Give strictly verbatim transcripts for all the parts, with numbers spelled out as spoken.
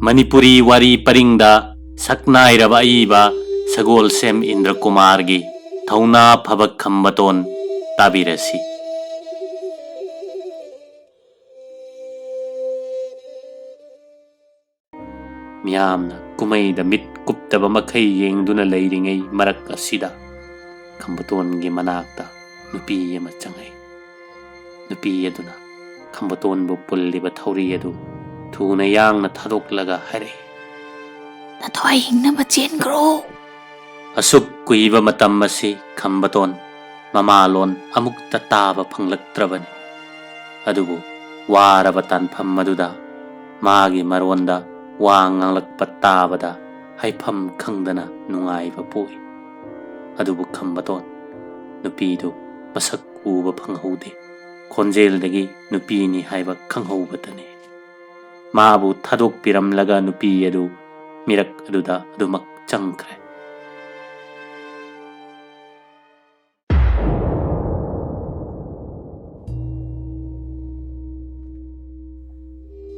ꯃꯅꯤꯄꯨꯔꯤ ꯋꯥꯔꯤ ꯄꯔꯤꯡꯗ ꯁꯛꯅꯥꯏꯔꯕ ꯑꯏꯕ ꯁꯒꯣꯜꯁꯦꯝ ꯏꯟꯗ꯭ꯔꯀꯨꯃꯥꯔꯒꯤ ꯊꯧꯅꯥ ꯐꯕ ꯈꯝꯕꯇꯣꯟ ꯇꯥꯕꯤꯔꯁꯤ꯫ ꯃꯤꯌꯥꯝꯅ ꯀꯨꯝꯍꯩꯗ ꯃꯤꯠ ꯀꯨꯞꯇꯕ ꯃꯈꯩ ꯌꯦꯡꯗꯨꯅ ꯂꯩꯔꯤꯉꯩ ꯃꯔꯛ ꯑꯁꯤꯗ ꯈꯝꯕꯇꯣꯟꯒꯤ ꯃꯅꯥꯛꯇ ꯅꯨꯄꯤ ꯑꯃ ꯆꯪꯉꯛꯏ꯫ ꯅꯨꯄꯤ ꯑꯗꯨꯅ ꯈꯝꯕꯇꯣꯟꯕꯨ ꯄꯨꯜꯂꯤꯕ ꯊꯧꯔꯤ ꯑꯗꯨ ꯊꯨꯅ ꯌꯥꯡꯅ ꯊꯥꯗꯣꯛꯂꯒ ꯍꯥꯏꯔꯛꯏ, "ꯅꯊ꯭ꯋꯥꯏ ꯍꯤꯡꯅꯕ ꯆꯦꯟꯈ꯭ꯔꯣ!" ꯑꯁꯨꯛ ꯀꯨꯏꯕ ꯃꯇꯝ ꯑꯁꯤ ꯈꯝꯕꯇꯣꯟ ꯃꯃꯥꯂꯣꯟ ꯑꯃꯨꯛꯇ ꯇꯥꯕ ꯐꯪꯂꯛꯇ꯭ꯔꯕꯅꯤ꯫ ꯑꯗꯨꯕꯨ ꯋꯥꯔꯕ ꯇꯥꯟꯐꯝ ꯑꯗꯨꯗ ꯃꯥꯒꯤ ꯃꯔꯣꯟꯗ ꯋꯥ ꯉꯥꯡꯂꯛꯄ ꯇꯥꯕꯗ ꯍꯥꯏꯐꯝ ꯈꯪꯗꯅ ꯅꯨꯡꯉꯥꯏꯕ ꯄꯣꯛꯏ꯫ ꯑꯗꯨꯕꯨ ꯈꯝꯕꯇꯣꯟ ꯅꯨꯄꯤꯗꯨ ꯃꯁꯛ ꯎꯕ ꯐꯪꯍꯧꯗꯦ꯫ ꯈꯣꯟꯖꯦꯜꯗꯒꯤ ꯅꯨꯄꯤꯅꯤ ꯍꯥꯏꯕ ꯈꯪꯍꯧꯕꯇꯅꯤ꯫ ꯃꯥꯕꯨ ꯊꯥꯗꯣꯛꯄꯤꯔꯝꯂꯒ ꯅꯨꯄꯤ ꯑꯗꯨ ꯃꯤꯔꯛ ꯑꯗꯨꯗ ꯑꯗꯨꯃꯛ ꯆꯪꯈ꯭ꯔꯦ꯫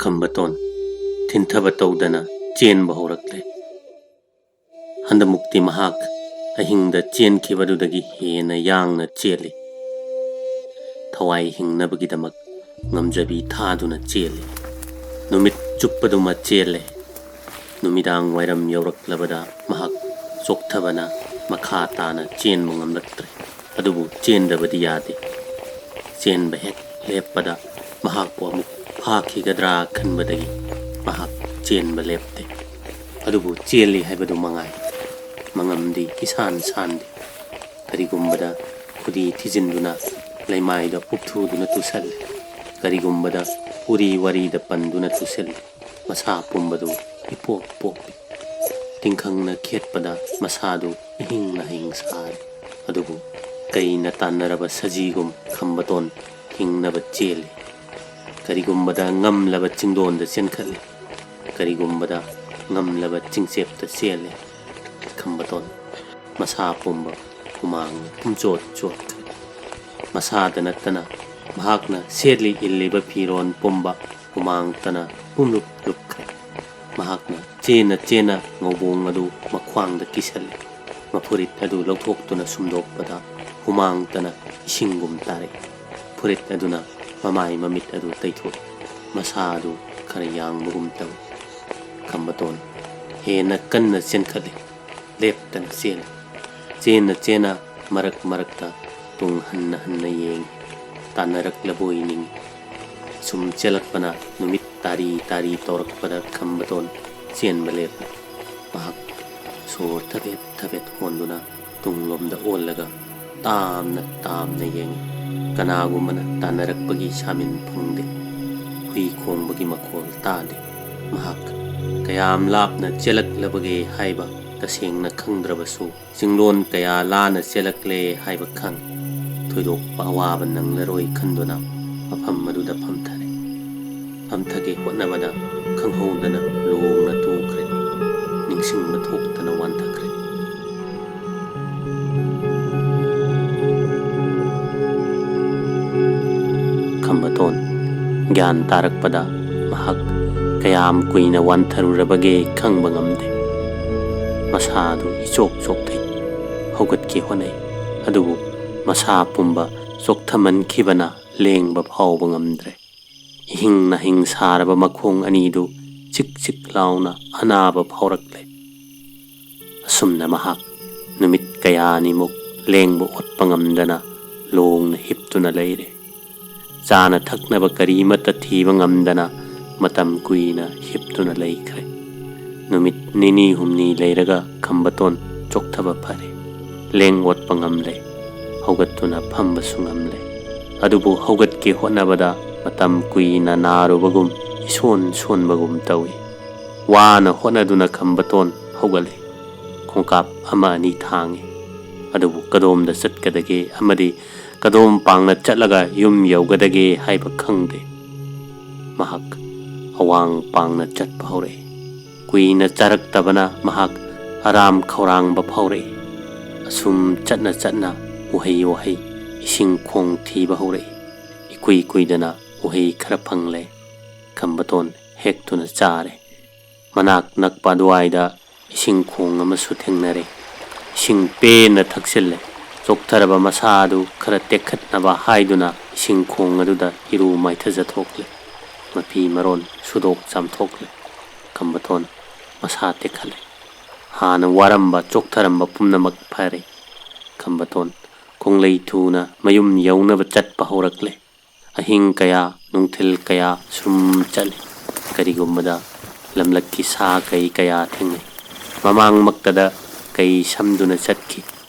ꯈꯝꯕꯇꯣꯟ ꯊꯤꯟꯊꯕ ꯇꯧꯗꯅ ꯆꯦꯟꯕ ꯍꯧꯔꯛꯂꯦ꯫ ꯍꯟꯗꯃꯨꯛꯇꯤ ꯃꯍꯥꯛ ꯑꯍꯤꯡꯗ ꯆꯦꯟꯈꯤꯕꯗꯨꯗꯒꯤ ꯍꯦꯟꯅ ꯌꯥꯡꯅ ꯆꯦꯜꯂꯤ꯫ ꯊꯋꯥꯏ ꯍꯤꯡꯅꯕꯒꯤꯗꯃꯛ ꯉꯝꯖꯕꯤ ꯊꯥꯗꯨꯅ ꯆꯦꯜꯂꯤ꯫ ꯅꯨꯃꯤꯠ ꯆꯨꯞꯄꯗꯨꯃ ꯆꯦꯜꯂꯦ꯫ ꯅꯨꯃꯤꯗꯥꯡ ꯋꯥꯏꯔꯝ ꯌꯧꯔꯛꯂꯕꯗ ꯃꯍꯥꯛ ꯆꯣꯛꯊꯕꯅ ꯃꯈꯥ ꯇꯥꯅ ꯆꯦꯟꯕ ꯉꯝꯂꯛꯇ꯭ꯔꯦ꯫ ꯑꯗꯨꯕꯨ ꯆꯦꯟꯗꯕꯗꯤ ꯌꯥꯗꯦ꯫ ꯆꯦꯟꯕ ꯍꯦꯛ ꯂꯦꯞꯄꯗ ꯃꯍꯥꯛꯄꯨ ꯑꯃꯨꯛ ꯐꯥꯈꯤꯒꯗ꯭ꯔꯥ ꯈꯟꯕꯗꯒꯤ ꯃꯍꯥꯛ ꯆꯦꯟꯕ ꯂꯦꯞꯇꯦ꯫ ꯑꯗꯨꯕꯨ ꯆꯦꯜꯂꯤ ꯍꯥꯏꯕꯗꯨ ꯃꯉꯥꯏ, ꯃꯉꯝꯗꯤ ꯏꯁꯥꯟ ꯁꯥꯟꯗꯦ꯫ ꯀꯔꯤꯒꯨꯝꯕꯗ ꯈꯨꯗꯤ ꯊꯤꯖꯤꯟꯗꯨꯅ ꯂꯩꯃꯥꯏꯗ ꯎꯞꯊꯨꯗꯨꯅ ꯇꯨꯁꯜꯂꯤ, ꯀꯔꯤꯒꯨꯝꯕꯗ ꯎꯔꯤ ꯋꯥꯔꯤꯗ ꯄꯟꯗꯨꯅ ꯇꯨꯁꯜꯂꯤ꯫ ꯃꯁꯥ ꯄꯨꯝꯕꯗꯨ ꯏꯄꯣꯞ ꯄꯣꯞꯄꯤ꯫ ꯇꯤꯡꯈꯪꯅ ꯈꯦꯠꯄꯗ ꯃꯁꯥꯗꯨ ꯏꯍꯤꯡ ꯅꯥꯍꯤꯡ ꯁꯥꯔꯤ꯫ ꯑꯗꯨꯕꯨ ꯀꯩꯅ ꯇꯥꯟꯅꯔꯕ ꯁꯖꯤꯒꯨꯝ ꯈꯝꯕꯇꯣꯟ ꯍꯤꯡꯅꯕ ꯆꯦꯜꯂꯤ꯫ ꯀꯔꯤꯒꯨꯝꯕꯗ ꯉꯝꯂꯕ ꯆꯤꯡꯗꯣꯟꯗ ꯆꯦꯟꯈꯠꯂꯤ, ꯀꯔꯤꯒꯨꯝꯕꯗ ꯉꯝꯂꯕ ꯆꯤꯡꯆꯦꯞꯇ ꯆꯦꯜꯂꯤ꯫ ꯈꯝꯕꯇꯣꯟ ꯃꯁꯥ ꯄꯨꯝꯕ ꯍꯨꯃꯥꯡꯅ ꯄꯨꯝꯆꯣꯠ ꯆꯣꯠꯈ꯭ꯔꯦ꯫ ꯃꯁꯥꯗ ꯅꯠꯇꯅ ꯃꯍꯥꯛꯅ ꯁꯦꯠꯂꯤ ꯏꯜꯂꯤꯕ ꯐꯤꯔꯣꯟ ꯄꯨꯝꯕ ꯍꯨꯃꯥꯡꯇꯅ ꯄꯨꯝꯂꯨꯞ ꯂꯨꯞꯈ꯭ꯔꯦ꯫ ꯃꯍꯥꯛꯅ ꯆꯦꯟꯅ ꯆꯦꯟꯅ ꯉꯧꯕꯣꯡ ꯑꯗꯨ ꯃꯈ꯭ꯋꯥꯡꯗ ꯀꯤꯁꯜꯂꯦ꯫ ꯃꯐꯨꯔꯤꯠ ꯑꯗꯨ ꯂꯧꯊꯣꯛꯇꯨꯅ ꯁꯨꯝꯗꯣꯛꯄꯗ ꯍꯨꯃꯥꯡꯇꯅ ꯏꯁꯤꯡꯒꯨꯝ ꯇꯥꯔꯛꯏ꯫ ꯐꯨꯔꯤꯠ ꯑꯗꯨꯅ ꯃꯃꯥꯏ ꯃꯃꯤꯠ ꯑꯗꯨ ꯇꯩꯊꯣꯛꯏ꯫ ꯃꯁꯥ ꯑꯗꯨ ꯈꯔ ꯌꯥꯡꯕꯒꯨꯝ ꯇꯧꯏ꯫ ꯈꯝꯕꯇꯣꯟ ꯍꯦꯟꯅ ꯀꯟꯅ ꯆꯦꯟꯈꯠꯂꯤ꯫ ꯂꯦꯞꯇꯅ ꯆꯦꯜꯂꯤ꯫ ꯆꯦꯟꯅ ꯆꯦꯟꯅ ꯃꯔꯛ ꯃꯔꯛꯇ ꯇꯨꯡ ꯍꯟꯅ ꯍꯟꯅ ꯌꯦꯡꯏ꯫ ꯇꯥꯟꯅꯔꯛꯂꯕꯣꯏ ꯅꯤꯡꯏ꯫ ꯁꯨꯝ ꯆꯦꯜꯂꯛꯄꯅ ꯅꯨꯃꯤꯠ ꯇꯥꯔꯤ ꯇꯥꯔꯤ ꯇꯧꯔꯛꯄꯗ ꯈꯝꯕꯇꯣꯟ ꯆꯦꯟꯕ ꯂꯦꯞꯂꯦ꯫ ꯃꯍꯥꯛ ꯁꯣꯔ ꯊꯕꯦꯠ ꯊꯕꯦꯠ ꯍꯣꯟꯗꯨꯅ ꯇꯨꯡꯂꯣꯝꯗ ꯑꯣꯜꯂꯒ ꯇꯥꯝꯅ ꯇꯥꯝꯅ ꯌꯦꯡꯏ꯫ ꯀꯅꯥꯒꯨꯝꯕꯅ ꯇꯥꯟꯅꯔꯛꯄꯒꯤ ꯁꯥꯃꯤꯟ ꯐꯪꯗꯦ꯫ ꯍꯨꯏ ꯈꯣꯡꯕꯒꯤ ꯃꯈꯣꯜ ꯇꯥꯗꯦ꯫ ꯃꯍꯥꯛ ꯀꯌꯥꯝ ꯂꯥꯞꯅ ꯆꯦꯜꯂꯛꯂꯕꯒꯦ ꯍꯥꯏꯕ ꯇꯁꯦꯡꯅ ꯈꯪꯗ꯭ꯔꯕꯁꯨ, ꯆꯤꯡꯂꯣꯟ ꯀꯌꯥ ꯂꯥꯟꯅ ꯆꯦꯜꯂꯛꯂꯦ ꯍꯥꯏꯕ ꯈꯪꯏ꯫ ꯊꯣꯏꯗꯣꯛꯄ ꯑꯋꯥꯕ ꯅꯪꯂꯔꯣꯏ ꯈꯟꯗꯨꯅ ꯃꯐꯝ ꯑꯗꯨꯗ ꯐꯝꯊꯔꯦ꯫ ꯐꯝꯊꯒꯦ ꯍꯣꯠꯅꯕꯗ ꯈꯪꯍꯧꯗꯅ ꯂꯣꯡꯅ ꯇꯨꯈ꯭ꯔꯦ꯫ ꯅꯤꯡꯁꯤꯡꯕ ꯊꯣꯛꯇꯅ ꯋꯥꯟꯊꯈ꯭ꯔꯦ꯫ ꯈꯝꯕꯇꯣꯟ ꯒ꯭ꯌꯥꯟ ꯇꯥꯔꯛꯄꯗ ꯃꯍꯥꯛ ꯀꯌꯥꯝ ꯀꯨꯏꯅ ꯋꯥꯟꯊꯔꯨꯔꯕꯒꯦ ꯈꯪꯕ ꯉꯝꯗꯦ꯫ ꯃꯁꯥꯗꯨ ꯏꯆꯣꯛ ꯆꯣꯛꯊꯩ꯫ ꯍꯧꯒꯠꯀꯦ ꯍꯣꯠꯅꯩ꯫ ꯑꯗꯨꯕꯨ ꯃꯁꯥ ꯄꯨꯝꯕ ꯆꯣꯛꯊꯃꯟꯈꯤꯕꯅ ꯂꯦꯡꯕ ꯐꯥꯎꯕ ꯉꯝꯗ꯭ꯔꯦ꯫ ꯏꯍꯤꯡ ꯅꯥꯍꯤꯡ ꯁꯥꯔꯕ ꯃꯈꯣꯡ ꯑꯅꯤꯗꯨ ꯆꯤꯛ ꯆꯤꯛ ꯂꯥꯎꯅ ꯑꯅꯥꯕ ꯐꯥꯎꯔꯛꯂꯦ꯫ ꯑꯁꯨꯝꯅ ꯃꯍꯥꯛ ꯅꯨꯃꯤꯠ ꯀꯌꯥꯅꯤꯃꯨꯛ ꯂꯦꯡꯕ ꯑꯣꯠꯄ ꯉꯝꯗꯅ ꯂꯣꯡꯅ ꯍꯤꯞꯇꯨꯅ ꯂꯩꯔꯦ꯫ ꯆꯥꯅ ꯊꯛꯅꯕ ꯀꯔꯤꯃꯠꯇ ꯊꯤꯕ ꯉꯝꯗꯅ ꯃꯇꯝ ꯀꯨꯏꯅ ꯍꯤꯞꯇꯨꯅ ꯂꯩꯈ꯭ꯔꯦ꯫ ꯅꯨꯃꯤꯠ ꯅꯤꯅꯤ ꯍꯨꯝꯅꯤ ꯂꯩꯔꯒ ꯈꯝꯕꯇꯣꯟ ꯆꯣꯛꯊꯕ ꯐꯔꯦ꯫ ꯂꯦꯡ ꯑꯣꯠꯄ ꯉꯝꯂꯦ꯫ ꯍꯧꯒꯠꯇꯨꯅ ꯐꯝꯕꯁꯨ ꯉꯝꯂꯦ꯫ ꯑꯗꯨꯕꯨ ꯍꯧꯒꯠꯀꯦ ꯍꯣꯠꯅꯕꯗ ꯃꯇꯝ ꯀꯨꯏꯅ ꯅꯥꯔꯨꯕꯒꯨꯝ, ꯏꯁꯣꯟ ꯁꯣꯟꯕꯒꯨꯝ ꯇꯧꯏ꯫ ꯋꯥꯅ ꯍꯣꯠꯅꯗꯨꯅ ꯈꯝꯕꯇꯣꯟ ꯍꯧꯒꯠꯂꯦ꯫ ꯈꯣꯡꯀꯥꯞ ꯑꯃ ꯑꯅꯤ ꯊꯥꯡꯉꯤ꯫ ꯑꯗꯨꯕꯨ ꯀꯗꯣꯝꯗ ꯆꯠꯀꯗꯒꯦ ꯑꯃꯗꯤ ꯀꯗꯣꯝ ꯄꯥꯡꯅ ꯆꯠꯂꯒ ꯌꯨꯝ ꯌꯧꯒꯗꯒꯦ ꯍꯥꯏꯕ ꯈꯪꯗꯦ꯫ ꯃꯍꯥꯛ ꯑꯋꯥꯡ ꯄꯥꯡꯅ ꯆꯠꯄ ꯍꯧꯔꯛꯏ꯫ ꯀꯨꯏꯅ ꯆꯥꯔꯛꯇꯕꯅ ꯃꯍꯥꯛ ꯑꯔꯥꯝ ꯈꯧꯔꯥꯡꯕ ꯐꯥꯎꯔꯛꯏ꯫ ꯑꯁꯨꯝ ꯆꯠꯅ ꯆꯠꯅ ꯎꯍꯩ ꯋꯥꯍꯩ, ꯏꯁꯤꯡ ꯈꯣꯡ ꯊꯤꯕ ꯍꯧꯔꯛꯏ꯫ ꯏꯀꯨꯏ ꯀꯨꯏꯗꯅ ꯎꯍꯩ ꯈꯔ ꯐꯪꯂꯦ꯫ ꯈꯝꯕꯇꯣꯟ ꯍꯦꯛꯇꯨꯅ ꯆꯥꯔꯦ꯫ ꯃꯅꯥꯛ ꯅꯛꯄ ꯑꯗꯨꯋꯥꯏꯗ ꯏꯁꯤꯡ ꯈꯣꯡ ꯑꯃꯁꯨ ꯊꯦꯡꯅꯔꯦ꯫ ꯏꯁꯤꯡ ꯄꯦꯟꯅ ꯊꯛꯆꯤꯜꯂꯦ꯫ ꯆꯣꯛꯊꯔꯕ ꯃꯁꯥ ꯑꯗꯨ ꯈꯔ ꯇꯦꯛꯈꯠꯅꯕ ꯍꯥꯏꯗꯨꯅ ꯏꯁꯤꯡ ꯈꯣꯡ ꯑꯗꯨꯗ ꯏꯔꯨ ꯃꯥꯏꯊꯖꯊꯣꯛꯂꯦ꯫ ꯃꯐꯤ ꯃꯔꯣꯟ ꯁꯨꯗꯣꯛ ꯆꯥꯝꯊꯣꯛꯂꯦ꯫ ꯈꯝꯕꯇꯣꯟ ꯃꯁꯥ ꯇꯦꯛꯈꯠꯂꯦ꯫ ꯍꯥꯟꯅ ꯋꯥꯔꯝꯕ, ꯆꯣꯛꯊꯔꯝꯕ ꯄꯨꯝꯅꯃꯛ ꯐꯔꯦ꯫ ꯈꯝꯕꯇꯣꯟ ꯈꯣꯡꯂꯩ ꯊꯨꯅ ꯃꯌꯨꯝ ꯌꯧꯅꯕ ꯆꯠꯄ ꯍꯧꯔꯛꯂꯦ꯫ ꯑꯍꯤꯡ ꯀꯌꯥ, ꯅꯨꯡꯊꯤꯜ ꯀꯌꯥ ꯁꯨꯝ ꯆꯠꯂꯤ꯫ ꯀꯔꯤꯒꯨꯝꯕꯗ ꯂꯝꯂꯛꯀꯤ ꯁꯥ ꯀꯩ ꯀꯌꯥ ꯊꯦꯡꯅꯩ꯫ ꯃꯃꯥꯡꯃꯛꯇꯗ ꯀꯩ ꯁꯝꯗꯨꯅ ꯆꯠꯈꯤ꯫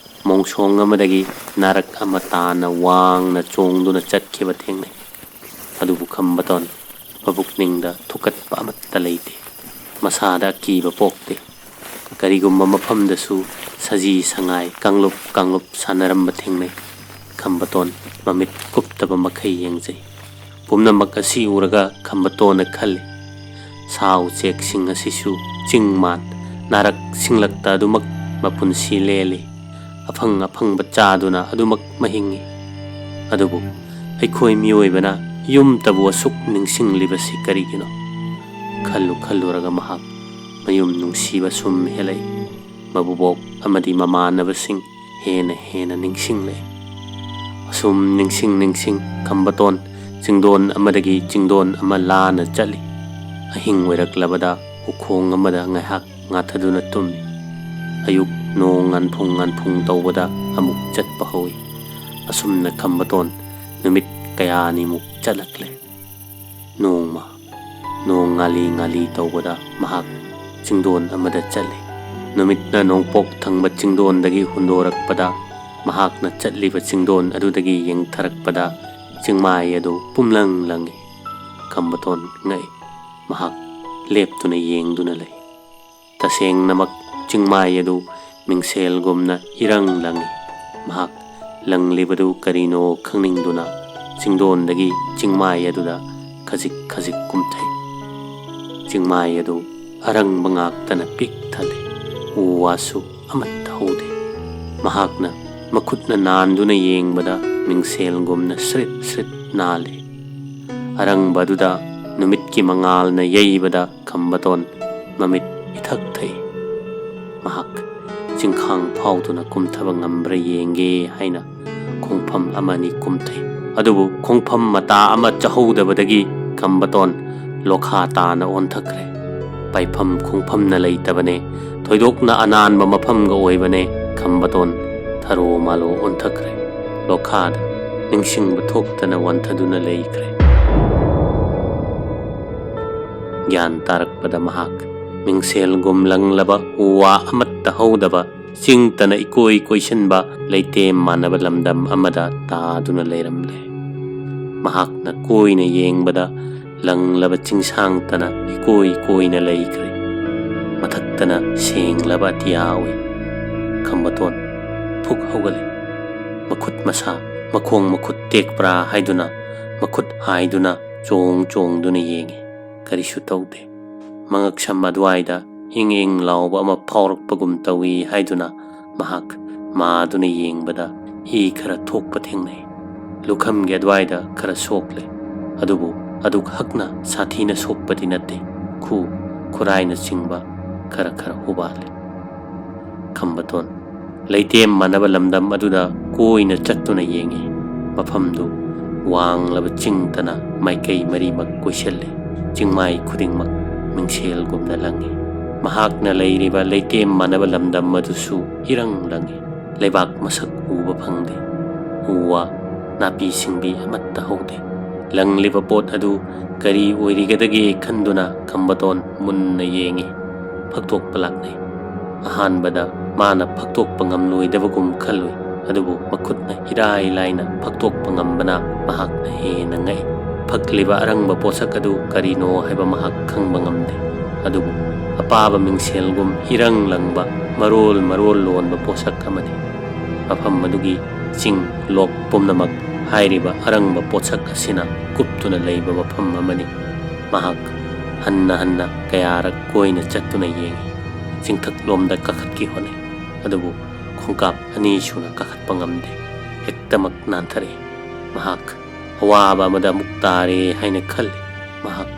ꯃꯣꯡꯁꯣꯡ ꯑꯃꯗꯒꯤ ꯅꯥꯔꯛ ꯑꯃ ꯇꯥꯅ ꯋꯥꯡꯅ ꯆꯣꯡꯗꯨꯅ ꯆꯠꯈꯤꯕ ꯊꯦꯡꯅꯩ꯫ ꯑꯗꯨꯕꯨ ꯈꯝꯕꯇꯣꯟ ꯃꯄꯨꯛꯅꯤꯡꯗ ꯊꯨꯀꯠꯄ ꯑꯃꯠꯇ ꯂꯩꯇꯦ꯫ ꯃꯁꯥꯗ ꯑꯀꯤꯕ ꯄꯣꯛꯇꯦ꯫ ꯀꯔꯤꯒꯨꯝꯕ ꯃꯐꯝꯗꯁꯨ ꯁꯖꯤ ꯁꯉꯥꯏ ꯀꯥꯡꯂꯨꯞ ꯀꯥꯡꯂꯨꯞ ꯁꯥꯟꯅꯔꯝꯕ ꯊꯦꯡꯅꯩ꯫ ꯈꯝꯕꯇꯣꯟ ꯃꯃꯤꯠ ꯀꯨꯞꯇꯕ ꯃꯈꯩ ꯌꯦꯡꯖꯩ꯫ ꯄꯨꯝꯅꯃꯛ ꯑꯁꯤ ꯎꯔꯒ ꯈꯝꯕꯇꯣꯟꯅ ꯈꯜꯂꯤ, "ꯁꯥ ꯎꯆꯦꯛꯁꯤꯡ ꯑꯁꯤꯁꯨ ꯆꯤꯡ ꯃꯥꯟ ꯅꯥꯔꯛ ꯁꯤꯡꯂꯛꯇ ꯑꯗꯨꯃꯛ ꯃꯄꯨꯟꯁꯤ ꯂꯦꯜꯂꯤ꯫ ꯑꯐꯪ ꯑꯐꯪꯕ ꯆꯥꯗꯨꯅ ꯑꯗꯨꯃꯛ ꯃꯍꯤꯡꯏ꯫ ꯑꯗꯨꯕꯨ ꯑꯩꯈꯣꯏ ꯃꯤꯑꯣꯏꯕꯅ ꯌꯨꯝꯇꯕꯨ ꯑꯁꯨꯛ ꯅꯤꯡꯁꯤꯡꯂꯤꯕꯁꯤ ꯀꯔꯤꯒꯤꯅꯣ?" ꯈꯜꯂꯨ ꯈꯜꯂꯨꯔꯒ ꯃꯍꯥꯛ ꯃꯌꯨꯝ ꯅꯨꯡꯁꯤꯕ ꯁꯨꯝ ꯍꯦꯜꯂꯛꯏ꯫ ꯃꯕꯨꯕꯣꯛ ꯑꯃꯗꯤ ꯃꯃꯥꯟꯅꯕꯁꯤꯡ ꯍꯦꯟꯅ ꯍꯦꯟꯅ ꯅꯤꯡꯁꯤꯡꯂꯛꯏ꯫ ꯑꯁꯨꯝ ꯅꯤꯡꯁꯤꯡ ꯅꯤꯡꯁꯤꯡ ꯈꯝꯕꯇꯣꯟ ꯆꯤꯡꯗꯣꯟ ꯑꯃꯗꯒꯤ ꯆꯤꯡꯗꯣꯟ ꯑꯃ ꯂꯥꯟꯅ ꯆꯠꯂꯤ꯫ ꯑꯍꯤꯡ ꯑꯣꯏꯔꯛꯂꯕꯗ ꯎꯈꯣꯡ ꯑꯃꯗ ꯉꯥꯏꯍꯥꯛ ꯉꯥꯊꯗꯨꯅ ꯇꯨꯝꯃꯤ꯫ ꯑꯌꯨꯛ ꯅꯣꯡ ꯉꯥꯟꯐꯨꯡ ꯉꯥꯟꯐꯨꯡ ꯇꯧꯕꯗ ꯑꯃꯨꯛ ꯆꯠꯄ ꯍꯧꯏ꯫ ꯑꯁꯨꯝꯅ ꯈꯝꯕꯇꯣꯟ ꯅꯨꯃꯤꯠ ꯀꯌꯥꯅꯤꯃꯨꯛ ꯆꯠꯂꯛꯂꯦ꯫ ꯅꯣꯡꯃ ꯅꯣꯡ ꯉꯥꯂꯤ ꯉꯥꯂꯤ ꯇꯧꯕꯗ ꯃꯍꯥꯛ ꯆꯤꯡꯗꯣꯟ ꯑꯃꯗ ꯆꯠꯂꯤ꯫ ꯅꯨꯃꯤꯠꯅ ꯅꯣꯡꯄꯣꯛ ꯊꯪꯕ ꯆꯤꯡꯗꯣꯟꯗꯒꯤ ꯍꯨꯟꯗꯣꯔꯛꯄꯗ, ꯃꯍꯥꯛꯅ ꯆꯠꯂꯤꯕ ꯆꯤꯡꯗꯣꯟ ꯑꯗꯨꯗꯒꯤ ꯌꯦꯡꯊꯔꯛꯄꯗ ꯆꯤꯡꯃꯥꯏ ꯑꯗꯨ ꯄꯨꯝꯂꯪ ꯂꯪꯏ꯫ ꯈꯝꯕꯇꯣꯟ ꯉꯛꯏ꯫ ꯃꯍꯥꯛ ꯂꯦꯞꯇꯨꯅ ꯌꯦꯡꯗꯨꯅ ꯂꯩ꯫ ꯇꯁꯦꯡꯅꯃꯛ ꯆꯤꯡꯃꯥꯏ ꯑꯗꯨ ꯃꯤꯡꯁꯦꯜꯒꯨꯝꯅ ꯏꯔꯪ ꯂꯪꯏ꯫ ꯃꯍꯥꯛ ꯂꯪꯂꯤꯕꯗꯨ ꯀꯔꯤꯅꯣ ꯈꯪꯅꯤꯡꯗꯨꯅ ꯆꯤꯡꯗꯣꯟꯗꯒꯤ ꯆꯤꯡꯃꯥꯏ ꯑꯗꯨꯗ ꯈꯖꯤꯛ ꯈꯖꯤꯛ ꯀꯨꯝꯊꯩ꯫ ꯆꯤꯡꯃꯥꯏ ꯑꯗꯨ ꯑꯔꯪꯕ ꯉꯥꯛꯇꯅ ꯄꯤꯛ ꯊꯜꯂꯤ꯫ ꯎ ꯋꯥꯁꯨ ꯑꯃꯠꯇ ꯍꯧꯗꯦ꯫ ꯃꯍꯥꯛꯅ ꯃꯈꯨꯠꯅ ꯅꯥꯟꯗꯨꯅ ꯌꯦꯡꯕꯗ ꯃꯤꯡꯁꯦꯜꯒꯨꯝꯅ ꯁ꯭ꯔꯤꯠ ꯁ꯭ꯔꯤꯠ ꯅꯥꯜꯂꯤ꯫ ꯑꯔꯪꯕ ꯑꯗꯨꯗ ꯅꯨꯃꯤꯠꯀꯤ ꯃꯉꯥꯜꯅ ꯌꯩꯕꯗ ꯈꯝꯕꯇꯣꯟ ꯃꯃꯤꯠ ꯏꯊꯛ ꯊꯛꯏ꯫ ꯃꯍꯥꯛ ꯆꯤꯡꯈꯥꯡ ꯐꯥꯎꯗꯨꯅ ꯀꯨꯝꯊꯕ ꯉꯝꯕ꯭ꯔꯥ ꯌꯦꯡꯒꯦ ꯍꯥꯏꯅ ꯈꯣꯡꯐꯝ ꯑꯃꯅꯤ ꯀꯨꯝꯊꯩ꯫ ꯑꯗꯨꯕꯨ ꯈꯣꯡꯐꯝ ꯃꯇꯥ ꯑꯃ ꯆꯠꯍꯧꯗꯕꯗꯒꯤ ꯈꯝꯕꯇꯣꯟ ꯂꯣꯈꯥ ꯇꯥꯅ ꯑꯣꯟꯊꯈ꯭ꯔꯦ꯫ ꯄꯥꯏꯐꯝ ꯈꯣꯡꯐꯝꯅ ꯂꯩꯇꯕꯅꯦ꯫ ꯊꯣꯏꯗꯣꯛꯅ ꯑꯅꯥꯟꯕ ꯃꯐꯝꯒ ꯑꯣꯏꯕꯅꯦ꯫ ꯈꯝꯕꯇꯣꯟ ꯊꯔꯣ ꯃꯥꯂꯣ ꯑꯣꯟꯊꯈ꯭ꯔꯦ꯫ ꯂꯣꯈꯥꯗ ꯅꯤꯡꯁꯤꯡꯕ ꯊꯣꯛꯇꯅ ꯋꯥꯟꯊꯗꯨꯅ ꯂꯩꯈ꯭ꯔꯦ꯫ ꯒ꯭ꯌꯥꯟ ꯇꯥꯔꯛꯄꯗ ꯃꯍꯥꯛ ꯃꯤꯡꯁꯦꯜꯒꯨꯝ ꯂꯪꯂꯕ ꯎ ꯋꯥ ꯑꯃꯠꯇ ꯍꯧꯗꯕ ꯆꯤꯡꯇꯅ ꯏꯀꯣꯏ ꯀꯣꯏꯁꯤꯟꯕ ꯂꯩꯇꯦꯝ ꯃꯥꯟꯅꯕ ꯂꯝꯗꯝ ꯑꯃꯗ ꯇꯥꯗꯨꯅ ꯂꯩꯔꯝꯂꯦ꯫ ꯃꯍꯥꯛꯅ ꯀꯣꯏꯅ ꯌꯦꯡꯕꯗ ꯂꯪꯂꯕ ꯆꯤꯡꯁꯥꯡꯇꯅ ꯏꯀꯣꯏ ꯀꯣꯏꯅ ꯂꯩꯈ꯭ꯔꯦ꯫ ꯃꯊꯛꯇꯅ ꯁꯦꯡꯂꯕ ꯑꯇꯤꯌꯥ ꯎꯏ꯫ ꯈꯝꯕꯇꯣꯟ ꯐꯨꯛ ꯍꯧꯒꯠꯂꯦ꯫ ꯃꯈꯨꯠ ꯃꯁꯥ, ꯃꯈꯣꯡ ꯃꯈꯨꯠ ꯇꯦꯛꯄ꯭ꯔꯥ ꯍꯥꯏꯗꯨꯅ ꯃꯈꯨꯠ ꯍꯥꯏꯗꯨꯅ ꯆꯣꯡ ꯆꯣꯡꯗꯨꯅ ꯌꯦꯡꯉꯤ꯫ ꯀꯔꯤꯁꯨ ꯇꯧꯗꯦ꯫ ꯃꯉꯛꯁꯝ ꯑꯗꯨꯋꯥꯏꯗ ꯏꯪ ꯏꯪ ꯂꯥꯎꯕ ꯑꯃ ꯐꯥꯎꯔꯛꯄꯒꯨꯝ ꯇꯧꯏ ꯍꯥꯏꯗꯨꯅ ꯃꯍꯥꯛ ꯃꯥꯗꯨꯅ ꯌꯦꯡꯕꯗ ꯏ ꯈꯔ ꯊꯣꯛꯄ ꯊꯦꯡꯅꯩ꯫ ꯂꯨꯈꯝꯒꯤ ꯑꯗꯨꯋꯥꯏꯗ ꯈꯔ ꯁꯣꯛꯂꯦ꯫ ꯑꯗꯨꯕꯨ ꯑꯗꯨꯛ ꯍꯛꯅ ꯁꯥꯊꯤꯅ ꯁꯣꯛꯄꯗꯤ ꯅꯠꯇꯦ꯫ ꯈꯨ, ꯈꯨꯔꯥꯏꯅꯆꯤꯡꯕ ꯈꯔ ꯈꯔ ꯍꯨꯕꯥꯜꯂꯦ꯫ ꯈꯝꯕꯇꯣꯟ ꯂꯩꯇꯦꯝ ꯃꯥꯟꯅꯕ ꯂꯝꯗꯝ ꯑꯗꯨꯗ ꯀꯣꯏꯅ ꯆꯠꯇꯨꯅ ꯌꯦꯡꯉꯤ꯫ ꯃꯐꯝꯗꯨ ꯋꯥꯡꯂꯕ ꯆꯤꯡꯇꯅ ꯃꯥꯏꯀꯩ ꯃꯔꯤꯃꯛ ꯀꯣꯏꯁꯤꯜꯂꯤ꯫ ꯆꯤꯡꯃꯥꯏ ꯈꯨꯗꯤꯡꯃꯛ ꯃꯤꯡꯁꯦꯜꯒꯨꯝꯅ ꯂꯪꯉꯤ꯫ ꯃꯍꯥꯛꯅ ꯂꯩꯔꯤꯕ ꯂꯩꯇꯦꯝ ꯃꯥꯟꯅꯕ ꯂꯝꯗꯝ ꯑꯗꯨꯁꯨ ꯏꯔꯪ ꯂꯪꯉꯤ꯫ ꯂꯩꯕꯥꯛ ꯃꯁꯛ ꯎꯕ ꯐꯪꯗꯦ꯫ ꯎ ꯋꯥ, ꯅꯥꯄꯤ ꯁꯤꯡꯕꯤ ꯑꯃꯠꯇ ꯍꯧꯗꯦ꯫ ꯂꯪꯂꯤꯕ ꯄꯣꯠ ꯑꯗꯨ ꯀꯔꯤ ꯑꯣꯏꯔꯤꯒꯗꯒꯦ ꯈꯟꯗꯨꯅ ꯈꯝꯕꯇꯣꯟ ꯃꯨꯟꯅ ꯌꯦꯡꯉꯤ꯫ ꯐꯛꯇꯣꯛꯄ ꯂꯥꯛꯅꯩ꯫ ꯑꯍꯥꯟꯕꯗ ꯃꯥꯅ ꯐꯛꯇꯣꯛꯄ ꯉꯝꯂꯣꯏꯗꯕꯒꯨꯝ ꯈꯜꯂꯨꯏ, ꯑꯗꯨꯕꯨ ꯃꯈꯨꯠꯅ ꯏꯔꯥꯏ ꯂꯥꯏꯅ ꯐꯛꯇꯣꯛꯄ ꯉꯝꯕꯅ ꯃꯍꯥꯛꯅ ꯍꯦꯟꯅ ꯉꯛꯏ꯫ ꯐꯛꯂꯤꯕ ꯑꯔꯪꯕ ꯄꯣꯠꯁꯛ ꯑꯗꯨ ꯀꯔꯤꯅꯣ ꯍꯥꯏꯕ ꯃꯍꯥꯛ ꯈꯪꯕ ꯉꯝꯗꯦ, ꯑꯗꯨꯕꯨ ꯑꯄꯥꯕ ꯃꯤꯡꯁꯦꯜꯒꯨꯝ ꯏꯔꯪ ꯂꯪꯕ, ꯃꯔꯣꯜ ꯃꯔꯣꯜ ꯂꯣꯟꯕ ꯄꯣꯠꯁꯛ ꯑꯃꯅꯤ꯫ ꯃꯐꯝ ꯑꯗꯨꯒꯤ ꯆꯤꯡ ꯂꯣꯛ ꯄꯨꯝꯅꯃꯛ ꯍꯥꯏꯔꯤꯕ ꯑꯔꯪꯕ ꯄꯣꯠꯁꯛ ꯑꯁꯤꯅ ꯀꯨꯞꯇꯨꯅ ꯂꯩꯕ ꯃꯐꯝ ꯑꯃꯅꯤ꯫ ꯃꯍꯥꯛ ꯍꯟꯅ ꯍꯟꯅ ꯀꯌꯥꯔꯛ ꯀꯣꯏꯅ ꯆꯠꯇꯨꯅ ꯌꯦꯡꯏ꯫ ꯆꯤꯡꯊꯛꯂꯣꯝꯗ ꯀꯥꯈꯠꯀꯦ ꯍꯣꯠꯅꯩ, ꯑꯗꯨꯕꯨ ꯈꯣꯡꯀꯥꯞ ꯑꯅꯤ ꯁꯨꯅ ꯀꯥꯈꯠꯄ ꯉꯝꯗꯦ꯫ ꯍꯦꯛꯇꯃꯛ ꯅꯥꯟꯊꯔꯛꯏ꯫ ꯃꯍꯥꯛ ꯑꯋꯥꯕ ꯑꯃꯗ ꯑꯃꯨꯛ ꯇꯥꯔꯦ ꯍꯥꯏꯅ ꯈꯜꯂꯤ꯫ ꯃꯍꯥꯛ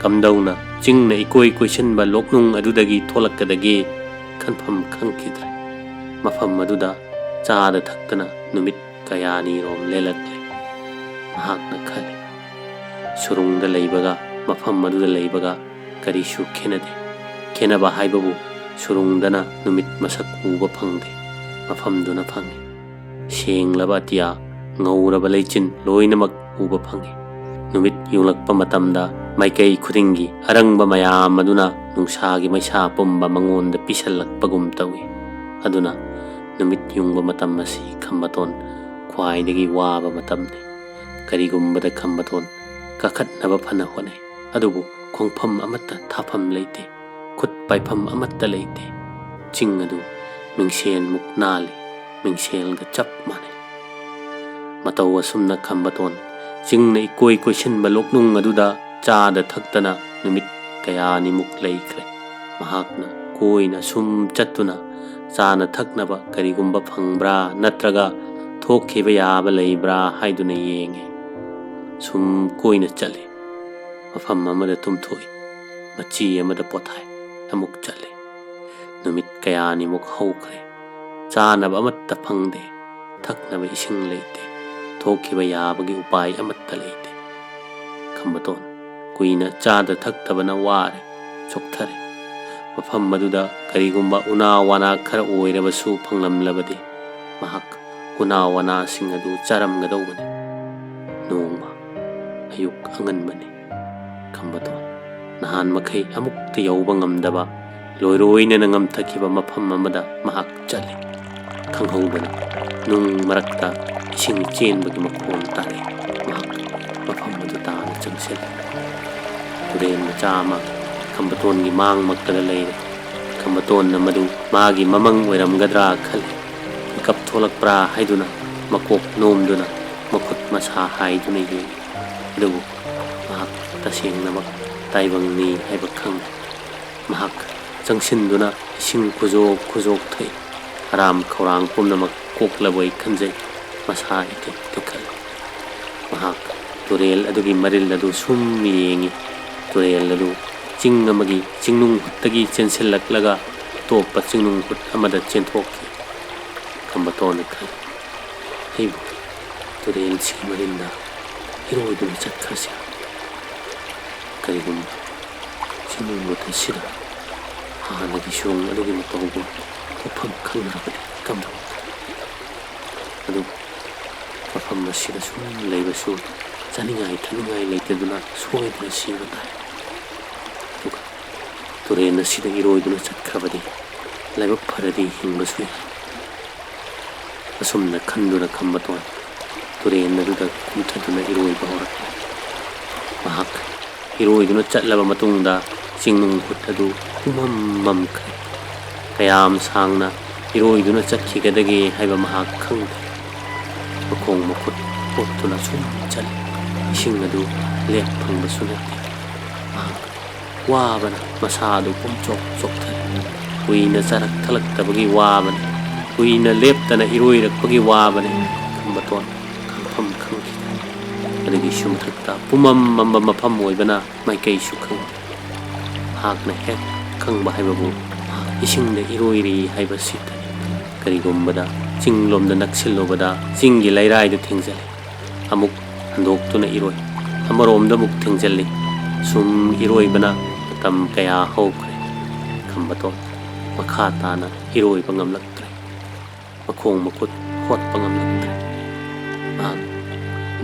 ꯀꯝꯗꯧꯅ ꯆꯤꯡꯅ ꯏꯀꯣꯏ ꯀꯣꯏꯁꯤꯟꯕ ꯂꯣꯛꯅꯨꯡ ꯑꯗꯨꯗꯒꯤ ꯊꯣꯛꯂꯛꯀꯗꯒꯦ ꯈꯟꯐꯝ ꯈꯪꯈꯤꯗ꯭ꯔꯦ꯫ ꯃꯐꯝ ꯑꯗꯨꯗ ꯆꯥꯗ ꯊꯛꯇꯅ ꯅꯨꯃꯤꯠ ꯀꯌꯥꯅꯤꯔꯣꯝ ꯂꯦꯜꯂꯛꯂꯦ꯫ ꯃꯍꯥꯛꯅ ꯈꯜꯂꯤ, "ꯁꯨꯔꯨꯡꯗ ꯂꯩꯕꯒ ꯃꯐꯝ ꯑꯗꯨꯗ ꯂꯩꯕꯒ ꯀꯔꯤꯁꯨ ꯈꯦꯠꯅꯗꯦ꯫ ꯈꯦꯠꯅꯕ ꯍꯥꯏꯕꯕꯨ ꯁꯨꯔꯨꯡꯗꯅ ꯅꯨꯃꯤꯠ ꯃꯁꯛ ꯎꯕ ꯐꯪꯗꯦ, ꯃꯐꯝꯗꯨꯅ ꯐꯪꯏ꯫ ꯁꯦꯡꯂꯕ ꯑꯇꯤꯌꯥ, ꯉꯧꯔꯕ ꯂꯩꯆꯤꯟ ꯂꯣꯏꯅꯃꯛ ꯎꯕ ꯐꯪꯏ꯫ ꯅꯨꯃꯤꯠ ꯌꯨꯡꯂꯛꯄ ꯃꯇꯝꯗ ꯃꯥꯏꯀꯩ ꯈꯨꯗꯤꯡꯒꯤ ꯑꯔꯪꯕ ꯃꯌꯥꯝ ꯑꯗꯨꯅ ꯅꯨꯡꯁꯥꯒꯤ ꯃꯩꯁꯥ ꯄꯨꯝꯕ ꯃꯉꯣꯟꯗ ꯄꯤꯁꯜꯂꯛꯄꯒꯨꯝ ꯇꯧꯏ꯫ ꯑꯗꯨꯅ ꯅꯨꯃꯤꯠ ꯌꯨꯡꯕ ꯃꯇꯝ ꯑꯁꯤ ꯈꯝꯕꯇꯣꯟ ꯈ꯭ꯋꯥꯏꯗꯒꯤ ꯋꯥꯕ ꯃꯇꯝꯅꯤ꯫ ꯀꯔꯤꯒꯨꯝꯕꯗ ꯈꯝꯕꯇꯣꯟ ꯀꯥꯈꯠꯅꯕ ꯐꯅ ꯍꯣꯠꯅꯩ, ꯑꯗꯨꯕꯨ ꯈꯣꯡꯐꯝ ꯑꯃꯠꯇ ꯊꯥꯐꯝ ꯂꯩꯇꯦ, ꯈꯨꯠ ꯄꯥꯏꯐꯝ ꯑꯃꯠꯇ ꯂꯩꯇꯦ꯫ ꯆꯤꯡ ꯑꯗꯨ ꯃꯤꯡꯁꯦꯜꯃꯨꯛ ꯅꯥꯜꯂꯤ, ꯃꯤꯡꯁꯦꯜꯒ ꯆꯞ ꯃꯥꯟꯅꯩ꯫ ꯃꯇꯧ ꯑꯁꯨꯝꯅ ꯈꯝꯕꯇꯣꯟ ꯆꯤꯡꯅ ꯏꯀꯣꯏ ꯀꯣꯏꯁꯤꯟꯕ ꯂꯣꯛꯅꯨꯡ ꯑꯗꯨꯗ ꯆꯥꯗ ꯊꯛꯇꯅ ꯅꯨꯃꯤꯠ ꯀꯌꯥꯅꯤꯃꯨꯛ ꯂꯩꯈ꯭ꯔꯦ꯫ ꯃꯍꯥꯛꯅ ꯀꯣꯏꯅ ꯁꯨꯝ ꯆꯠꯇꯨꯅ ꯆꯥꯅ ꯊꯛꯅꯕ ꯀꯔꯤꯒꯨꯝꯕ ꯐꯪꯕ꯭ꯔꯥ ꯅꯠꯇ꯭ꯔꯒ ꯊꯣꯛꯈꯤꯕ ꯌꯥꯕ ꯂꯩꯕ꯭ꯔꯥ ꯍꯥꯏꯗꯨꯅ ꯌꯦꯡꯉꯤ꯫ ꯁꯨꯝ ꯀꯣꯏꯅ ꯆꯠꯂꯤ꯫ ꯃꯐꯝ ꯑꯃꯗ ꯇꯨꯝꯊꯣꯛꯏ, ꯃꯆꯤ ꯑꯃꯗ ꯄꯣꯊꯥꯏ, ꯑꯃꯨꯛ ꯆꯠꯂꯤ꯫ ꯅꯨꯃꯤꯠ ꯀꯌꯥꯅꯤꯃꯨꯛ ꯍꯧꯈ꯭ꯔꯦ꯫ ꯆꯥꯅꯕ ꯑꯃꯠꯇ ꯐꯪꯗꯦ, ꯊꯛꯅꯕ ꯏꯁꯤꯡ ꯂꯩꯇꯦ, ꯊꯣꯛꯈꯤꯕ ꯌꯥꯕꯒꯤ ꯎꯄꯥꯏ ꯑꯃꯠꯇ ꯂꯩꯇꯦ꯫ ꯈꯝꯕꯇꯣꯟ ꯀꯨꯏꯅ ꯆꯥꯗ ꯊꯛꯇꯕꯅ ꯋꯥꯔꯦ, ꯆꯣꯛꯊꯔꯦ꯫ ꯃꯐꯝ ꯑꯗꯨꯗ ꯀꯔꯤꯒꯨꯝꯕ ꯎꯅꯥ ꯋꯥꯅꯥ ꯈꯔ ꯑꯣꯏꯔꯕꯁꯨ ꯐꯪꯂꯝꯂꯕꯗꯤ ꯃꯍꯥꯛ ꯎꯅꯥ ꯋꯥꯅꯥꯁꯤꯡ ꯑꯗꯨ ꯆꯥꯔꯝꯒꯗꯧꯕꯅꯤ꯫ ꯅꯣꯡꯃ ꯑꯌꯨꯛ ꯑꯉꯟꯕꯅꯤ꯫ ꯈꯝꯕꯇꯣꯟ ꯅꯍꯥꯟ ꯃꯈꯩ ꯑꯃꯨꯛꯇ ꯌꯧꯕ ꯉꯝꯗꯕ ꯂꯣꯏꯔꯣꯏꯅꯅ ꯉꯝꯊꯈꯤꯕ ꯃꯐꯝ ꯑꯃꯗ ꯃꯍꯥꯛ ꯆꯠꯂꯤ꯫ ꯈꯪꯍꯧꯗꯅ ꯅꯨꯡ ꯃꯔꯛꯇ ꯏꯁꯤꯡ ꯆꯦꯟꯕꯒꯤ ꯃꯈꯣꯟ ꯇꯥꯔꯛꯏ꯫ ꯃꯍꯥꯛ ꯃꯐꯝ ꯑꯗꯨ ꯇꯥꯅ ꯆꯪꯁꯤꯜꯂꯤ꯫ ꯇꯨꯔꯦꯜ ꯃꯆꯥ ꯑꯃ ꯈꯝꯕꯇꯣꯟꯒꯤ ꯃꯥꯡꯃꯛꯇꯗ ꯂꯩꯔꯦ꯫ ꯈꯝꯕꯇꯣꯟꯅ ꯃꯗꯨ ꯃꯥꯒꯤ ꯃꯃꯪ ꯑꯣꯏꯔꯝꯒꯗ꯭ꯔꯥ ꯈꯜꯂꯤ꯫ ꯃꯤꯀꯞ ꯊꯣꯛꯂꯛꯄ꯭ꯔꯥ ꯍꯥꯏꯗꯨꯅ ꯃꯀꯣꯛ ꯅꯣꯝꯗꯨꯅ ꯃꯈꯨꯠ ꯃꯁꯥ ꯍꯥꯏꯗꯨꯅ ꯌꯦꯡꯏ꯫ ꯑꯗꯨꯕꯨ ꯃꯍꯥꯛ ꯇꯁꯦꯡꯅꯃꯛ ꯇꯥꯏꯕꯪꯅꯤ ꯍꯥꯏꯕ ꯈꯪꯏ꯫ ꯃꯍꯥꯛ ꯆꯪꯁꯤꯟꯗꯨꯅ ꯏꯁꯤꯡ ꯈꯨꯖꯣꯛ ꯈꯨꯖꯣꯛ ꯊꯛꯏ꯫ ꯑꯔꯥꯝ ꯈꯧꯔꯥꯡ ꯄꯨꯝꯅꯃꯛ ꯀꯣꯛꯂꯕꯣꯏ ꯈꯟꯖꯩ꯫ ꯃꯁꯥ ꯏꯇꯦꯛ ꯇꯦꯛꯈꯠꯂꯤ꯫ ꯃꯍꯥꯛ ꯇꯨꯔꯦꯜ ꯑꯗꯨꯒꯤ ꯃꯔꯤꯜ ꯑꯗꯨ ꯁꯨꯝ ꯌꯦꯡꯏ꯫ ꯇꯨꯔꯦꯜ ꯑꯗꯨ ꯆꯤꯡ ꯑꯃꯒꯤ ꯆꯤꯡꯅꯨꯡ ꯍꯨꯠꯇꯒꯤ ꯆꯦꯟꯁꯤꯜꯂꯛꯂꯒ ꯑꯇꯣꯞꯄ ꯆꯤꯡꯅꯨꯡ ꯍꯨꯠ ꯑꯃꯗ ꯆꯦꯟꯊꯣꯛꯈꯤ꯫ ꯈꯝꯕꯇꯣꯟꯅ ꯈꯜꯂꯤ, "ꯑꯩꯕꯨ ꯇꯨꯔꯦꯜꯁꯤꯒꯤ ꯃꯔꯤꯟꯗ ꯏꯔꯣꯏꯗꯨꯅ ꯆꯠꯈ꯭ꯔꯁꯤ꯫ ꯀꯔꯤꯒꯨꯝꯕ ꯆꯤꯡꯅꯨꯡ ꯍꯨꯠ ꯑꯁꯤꯗ ꯍꯥꯟꯅꯒꯤ ꯁꯨꯔꯨꯡ ꯑꯗꯨꯒꯤ ꯃꯇꯧꯒꯨꯝ ꯃꯐꯝ ꯈꯪꯅꯔꯕꯗꯤ ꯀꯝꯗꯧꯒꯗ꯭ꯔꯥ? ꯑꯗꯨꯕꯨ ꯃꯐꯝ ꯑꯁꯤꯗ ꯁꯨꯝ ꯂꯩꯕꯁꯨ ꯆꯥꯅꯤꯡꯉꯥꯏ ꯊꯛꯅꯤꯡꯉꯥꯏ ꯂꯩꯇꯗꯨꯅ ꯁꯣꯏꯗꯅ ꯁꯤꯕ ꯇꯥꯏ꯫ ꯑꯗꯨꯒ ꯇꯨꯔꯦꯜ ꯑꯁꯤꯗ ꯏꯔꯣꯏꯗꯨꯅ ꯆꯠꯈ꯭ꯔꯕꯗꯤ ꯂꯥꯏꯕꯛ ꯐꯔꯗꯤ ꯍꯤꯡꯕꯁꯨ ꯌꯥꯏ꯫" ꯑꯁꯨꯝꯅ ꯈꯟꯗꯨꯅ ꯈꯝꯕꯇꯣꯟ ꯇꯨꯔꯦꯜ ꯑꯗꯨꯗ ꯀꯨꯝꯊꯗꯨꯅ ꯏꯔꯣꯏꯕ ꯍꯧꯔꯛꯂꯦ꯫ ꯃꯍꯥꯛ ꯏꯔꯣꯏꯗꯨꯅ ꯆꯠꯂꯕ ꯃꯇꯨꯡꯗ ꯆꯤꯡꯅꯨꯡ ꯍꯨꯠ ꯑꯗꯨ ꯄꯨꯝꯃꯝ ꯃꯝꯈ꯭ꯔꯦ꯫ ꯀꯌꯥꯝ ꯁꯥꯡꯅ ꯏꯔꯣꯏꯗꯨꯅ ꯆꯠꯈꯤꯒꯗꯒꯦ ꯍꯥꯏꯕ ꯃꯍꯥꯛ ꯈꯪꯗꯦ꯫ ꯃꯈꯣꯡ ꯃꯈꯨꯠ ꯍꯣꯠꯇꯨꯅ ꯁꯨꯝ ꯆꯠꯂꯤ꯫ ꯏꯁꯤꯡ ꯑꯗꯨ ꯂꯦꯞ ꯐꯪꯕꯁꯨ ꯅꯠꯇꯦ꯫ ꯃꯍꯥꯛ ꯋꯥꯕꯅ ꯃꯁꯥ ꯑꯗꯨ ꯄꯨꯝꯆꯣꯛ ꯆꯣꯛꯊꯔꯦ꯫ ꯀꯨꯏꯅ ꯆꯥꯔꯛ ꯊꯛꯂꯛꯇꯕꯒꯤ ꯋꯥꯕꯅꯤ, ꯀꯨꯏꯅ ꯂꯦꯞꯇꯅ ꯏꯔꯣꯏꯔꯛꯄꯒꯤ ꯋꯥꯕꯅꯤ꯫ ꯈꯝꯕꯇꯣꯟ ꯈꯪꯐꯝ ꯈꯪꯈꯤꯗꯦ꯫ ꯑꯗꯨꯒꯤꯁꯨ ꯃꯊꯛꯇ ꯄꯨꯝꯃꯝ ꯃꯝꯕ ꯃꯐꯝ ꯑꯣꯏꯕꯅ ꯃꯥꯏꯀꯩꯁꯨ ꯈꯪꯗꯦ꯫ ꯃꯍꯥꯛꯅ ꯍꯦꯛ ꯈꯪꯕ ꯍꯥꯏꯕꯕꯨ ꯃꯍꯥꯛ ꯏꯁꯤꯡꯗ ꯏꯔꯣꯏꯔꯤ ꯍꯥꯏꯕꯁꯤꯇꯅꯤ꯫ ꯀꯔꯤꯒꯨꯝꯕꯗ ꯆꯤꯡꯂꯣꯝꯗ ꯅꯛꯁꯤꯜꯂꯨꯕꯗ ꯆꯤꯡꯒꯤ ꯂꯩꯔꯥꯏꯗ ꯊꯦꯡꯖꯤꯜꯂꯤ꯫ ꯑꯃꯨꯛ ꯍꯟꯗꯣꯛꯇꯨꯅ ꯏꯔꯣꯏ꯫ ꯑꯃꯔꯣꯝꯗ ꯑꯃꯨꯛ ꯊꯦꯡꯖꯤꯜꯂꯤ꯫ ꯁꯨꯝ ꯏꯔꯣꯏꯕꯅ ꯃꯇꯝ ꯀꯌꯥ ꯍꯧꯈ꯭ꯔꯦ꯫ ꯈꯝꯕꯇꯣꯟ ꯃꯈꯥ ꯇꯥꯅ ꯏꯔꯣꯏꯕ ꯉꯝꯂꯛꯇ꯭ꯔꯦ꯫ ꯃꯈꯣꯡ ꯃꯈꯨꯠ ꯍꯣꯠꯄ ꯉꯝꯂꯛꯇ꯭ꯔꯦ꯫ ꯃꯍꯥꯛ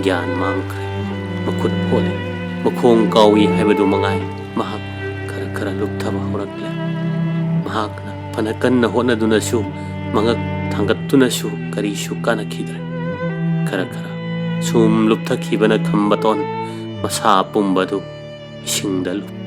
ꯒ꯭ꯌꯥꯟ ꯃꯥꯡꯈ꯭ꯔꯦ꯫ ꯃꯈꯨꯠ ꯍꯣꯠꯂꯤ, ꯃꯈꯣꯡ ꯀꯥꯎꯏ ꯍꯥꯏꯕꯗꯨ ꯃꯉꯥꯏ꯫ ꯃꯍꯥꯛ ꯈꯔ ꯈꯔ ꯂꯨꯞꯊꯕ ꯍꯧꯔꯛꯂꯦ꯫ ꯃꯍꯥꯛꯅ ꯐꯅ ꯀꯟꯅ ꯍꯣꯠꯅꯗꯨꯅꯁꯨ ꯃꯉꯛ ꯊꯥꯡꯒꯠꯇꯨꯅꯁꯨ ꯀꯔꯤꯁꯨ ꯀꯥꯟꯅꯈꯤꯗ꯭ꯔꯦ꯫ ꯈꯔ ꯈꯔ ꯁꯨꯝ ꯂꯨꯞꯊꯈꯤꯕꯅ ꯈꯝꯕꯇꯣꯟ ꯃꯁꯥ ꯑꯄꯨꯝꯕꯗꯨ ꯏꯁꯤꯡꯗ ꯂꯨꯞ